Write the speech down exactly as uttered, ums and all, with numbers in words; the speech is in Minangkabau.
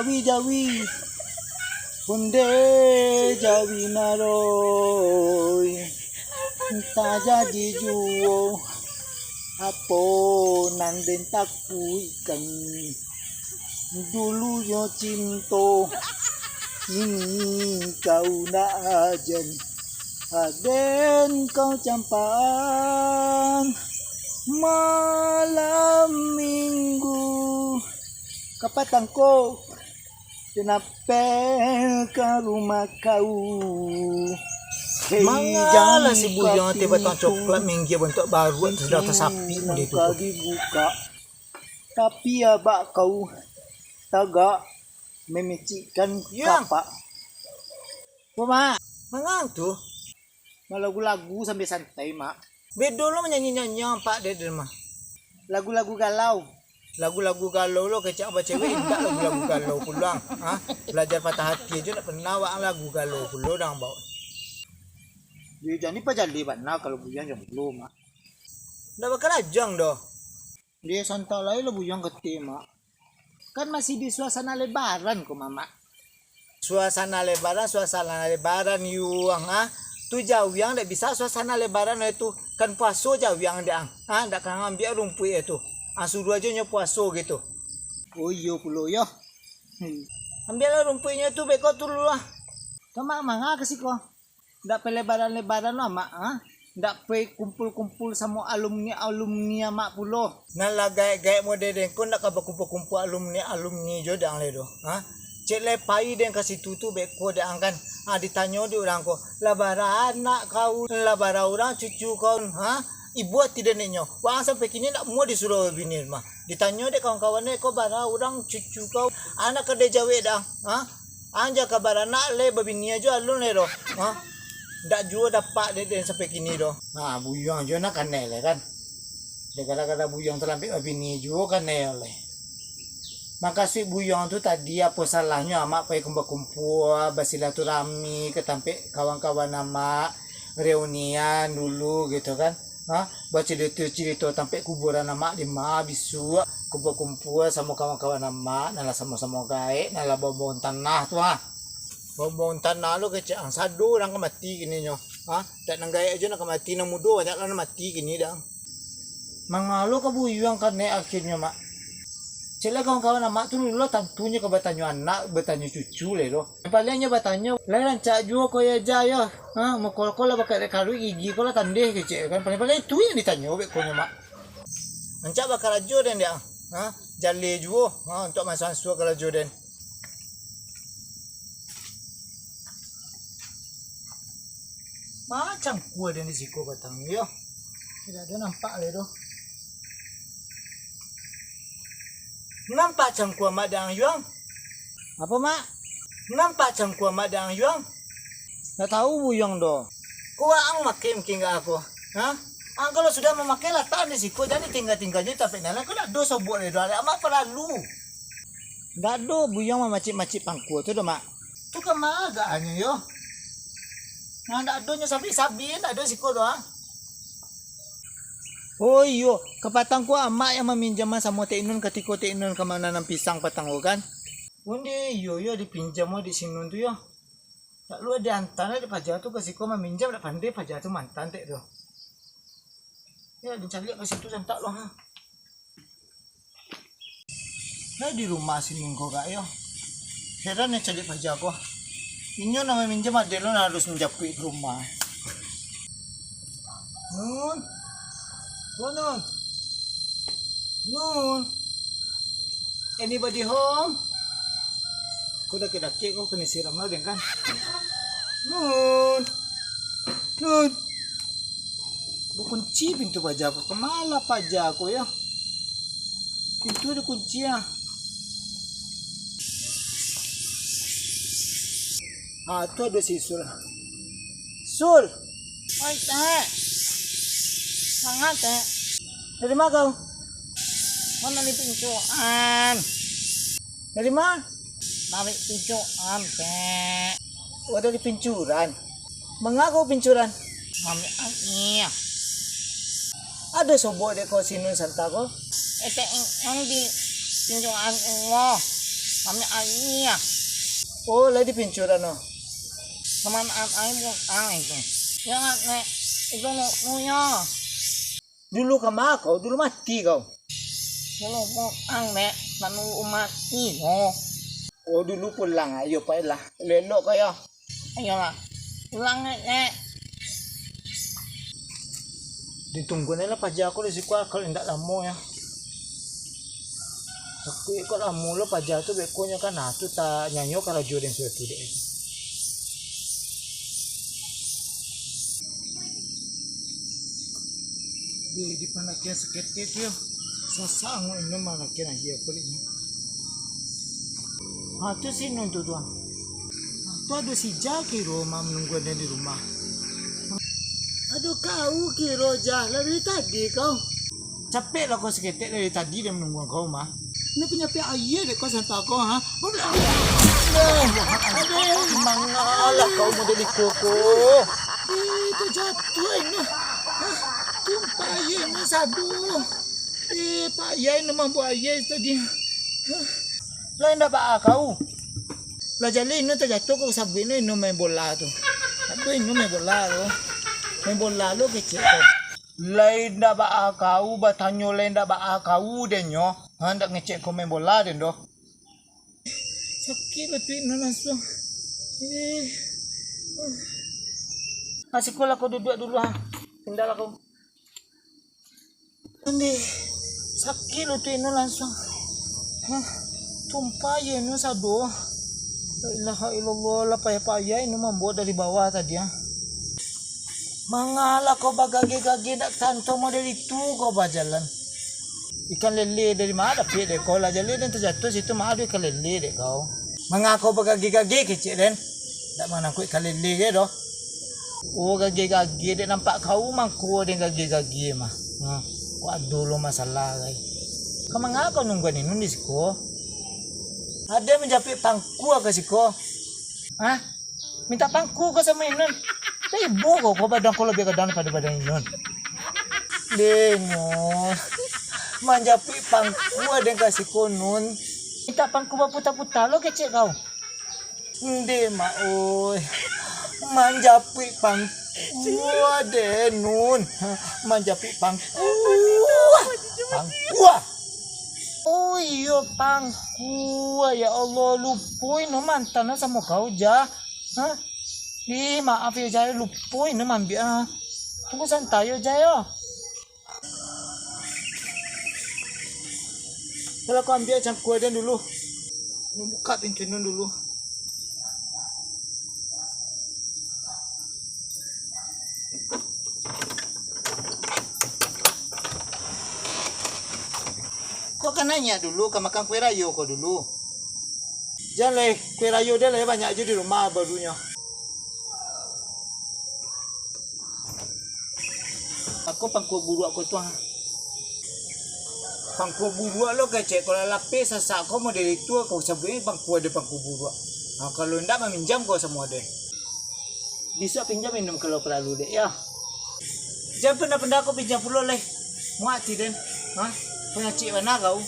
Jawi-jawi, onde jawi naroi, tajadi juo apo nan den takuikkan. Dulu yo cinto, kini kau ndak ajan. Aden kau campaan malam minggu. Kapatang ko, den apel ka rumah kau. Hei, mangalah si Buyuang teh batang coklat minggia bantuak baruak tu sudah tasapi pintu tu. Dibuka. Tapi abak kau tagak mamicikkan kapak. Ko, Mak? Mangang tu? Malagu-lagu sambil santai, Mak. Bedo lo manyanyi-nyanyi apak dek den mah. Lagu-lagu galau. Lagu-lagu galau lo kecek abah cewek, indak lagu-lagu galau pulang. Ha? Belajar patah hati ajo ndak pernah awak lagu galau pulo dang bawa. Yo, jadi pajali bana kalau Buyuang jomblo, Mak. Ndak bakal ajang doh. Dia santai lai lah Buyuang kete, Mak. Kan masih di suasana lebaran ko, Mamak. Suasana lebaran, suasana lebaran, Yuang, ah. Tu jawiang dak bisa suasana lebaran itu. Kan puaso jawiang dek ang. Ah, dak ka ngambiak rumpuik itu. Ah, suruah ajo nyo puaso gitu. Oh, iyo pulo, yo. Hmm. Ambiaklah rumpuiknyo tu, beko tu dulu lah. Kama manga ka siko? Ndak pai lebaran-lebaran lo, Mak, ha? Ndak pai kumpul-kumpul samo alumni-alumni Amak pulo. Nan lah gaek-gaek model den ko ndak ka bakumpul-kumpul alumni-alumni jo dang lai doh, ha? Cek lai pai den ka situ tu beko dang kan. Ha, ditanyo dek urang ko, "Lah bara anak kau, lah bara urang cucu kau, ha?" Ibo ati den dek nyo. Wang sampai kini ndak muah disuruah babini mah. Ditanyo dek kawan-kawan, "Eh, ko bara urang cucu kau, anak ka dek jawek dang, ha?" Ang jan ka baranak lai, babini ajo alun lai doh. Ha? Ndak juo dapak dek den sampai kini doh. Ha, Buyuang juo nan kanai lai kan. Dek gara-gara Buyuang talambek babini juo kanai lai. Makasuik Buyuang tu tadi apo salahnyo Amak pai kumpua-kumpua, basilaturahmi ka tampek kawan-kawan Amak, reunian dulu gitu kan. Ha, bacurito-curito tampek kuburan Amak di ma bisuak, kumpua-kumpua samo kawan-kawan Amak, nan lah samo-samo gaek, nan lah bawon-bawon tanah tu, ha. Bawon-bawon tanah lo kecek ang, sado urang ka mati kini nyo. Ha, dak nan gaek ajo nan ka mati, nan mudo banyak lah nan mati kini dang. Mangalo ka Buyuang kanai akhirnyo, Mak. Cek lah kawan-kawan Amak tu dulu lah, tantunyo ka batanyo anak, batanyo cucu lai doh. Paliang nyo batanyo, "Lai rancak juo ko yo, Ja, yo? Ha, muko ko lah bakaruik-karuik, gigi ko lah tandeh," kecek kan. Paliang-paliang itu yang ditanyo beko nyo, Mak. Rancak bakarajo den, dek ang. Ha, jaleh juo, ha, untuak mansuah-suah karajo den. Macam kua den di siko batang yo. Tidak ada nampak lai doh. Nampak cangkua Mak dek ang, Yuang? Apo, Mak? Nampak cangkua Mak dek ang, Yuang? Ndak tahu Buyuang doh. Ko ang makai mungkin ka ako? Ha? Ang kalau sudah mamakai, latak di siko, jan ditingga-tingga jo tampek nan lain. Ko ndak ado sobok lai doh, alek amak palalu. Ndak ado Buyuang mamacik-macik pangkua tu doh, Mak. Tu ka ma agaknyo yo? Nah, ndak ado nyo sabi-sabi, ndak ado siko doh, ah. Oh iyo, kapatang ko amak yang maminjam samo Tek Nun katiko Tek Nun ka mananam pisang patang ko kan? Onde iyo, yo dipinjam di si Nun tu yo. Lalu diantar dek paja tu ka siko maminjam, dak pandai paja tu mantan tek tu. Yo, dicaliak ka situ santak lo, ha. Lah di rumah si Nun ko gak yo. Heran yo caliak paja ko. Inyo nan maminjam ado lo nan harus manjapuik ka rumah. Nun. Ko Nun. Nun. Anybody home? Ko dakek-dakek ko kanai siram lo den kan. Nun. Nun. Bakunci pintu paja ko. Kama lah paja ko yo. Pintu dikunci ah. Ah, tu ado si Sul. Sul. Oi, Tek. Manga, Tek? Dari ma kau? Ko dari pincuan. Dari ma? Dari pincuan, Tek. Oh, dari pincuran. Manga kau pincuran? Maambiak aia. Ado sobok dek ko si Nun santa ko? Etek ang di pincuan Allah. Kami aia. Oh, lai dipincuran no. Teman an ai mun ai tu. Ya, Nek. Itu no, no ya. Dulu kama kau, dulu mati kau. Dulu mun ang, Nek. Nanu mati no. Oh, dulu pulang, ayo, paiklah. Lelok kau ya. Ayolah. Pulang, Nek. Ditunggu ni lah paja aku di siko, kalau indak lamo ya. Tapi kok lamo lo paja tu, bekonyo kan, nah, tu ta nyanyo karajo den suatu dek. Di, di panakian saketek tu yo. Sasak ango inun manakian aia kuliknyo. Ha, tu si Nun tu, tuan. Ha, tu ado si Ja kiro ma manunggu den di rumah. Ado kau kiro, Ja, lah dari tadi kau. Capek lah kau saketek dari tadi den manunggu kau mah. Ino panyapek aia dek kau santa kau, ha? Aduh. Mangalah kau model iko ko. Eh, tajatuah ino. Hah? Tumpah aia ino sado. Eh, payah ino mambuek aia tadi. Hah? Lah indak baa kau. Lah jaleh ino tajatuah kau sabuik ino, ino main bola tu. Aduh, ino main bola tu. Main bola lo kecek kau. Lai ndak baa kau batanyo, lai ndak baa kau den nyo. Ha, ndak ngecek kau main bola den doh. Sakik lutut inun langsuang. Eh. Ha, siko lah kau duduak dulu, ha. Pindah lah kau. Andeh, sakik lutut inun langsuang. Ha, tumpah aia inun sado. La ilaha illallah, lah payah-payah inun mambuek dari bawah tadi, ha. Mangalah kau bagageh-gageh, ndak tantu model itu kau bajalan. Ikan lele dari ma dapek dek kau, lah jaleh den tajatuah situ, ma ado ikan lele dek kau. Manga kau bagageh-gageh kecek den, ndak manangkok ikan lele ge doh. Oh, gageh-gageh, dek nampak kau mangko den gageh-gageh mah. Ha, kok ado lo masalah lai. Ka manga kau nungguan inun di siko? Ado manjapik pangkua ka siko. Ha? Mintak pangku kau samo inun. Ibo kau, kau badan kau labiah gadang daripado badan inun. Deh, Nun. Manjapuik pangku aden ka siko, Nun. Mintak pangku baputa-puta lo kecek kau. Ndeh, Mak, oi. Manjapuik pangku aden, Nun. Manjapuik pangku. Pangku. Oh iyo, pangku. Ya Allah, lupo inun mantan samo kau, Ja. Ha? Ih, maaf yo, Jai, lupo inun maambiak, ha. Tunggu santai yo, Jai, yo. Kalau kau ambiak cangkua den dulu. Bukak pintu inun dulu. Kau kan nanya dulu, ka makan kue rayo kau dulu. Jan lai, kue rayo den lai banyak jo di rumah barunyo. Ako pangkua buruak ko tu, ha. Pangkua buruak lo kecek, kalau lapeh sasak ko model itu, kau sabuik pangkua de pangkua buruak. Ha, kalau ndak maminjam ko samo den. Bisuak pinjam inun kalau paralu, Dek, yo. Jan penda-penda ko pinjam pulo lai. Muak ati den. Ha? Panyakik bana kau.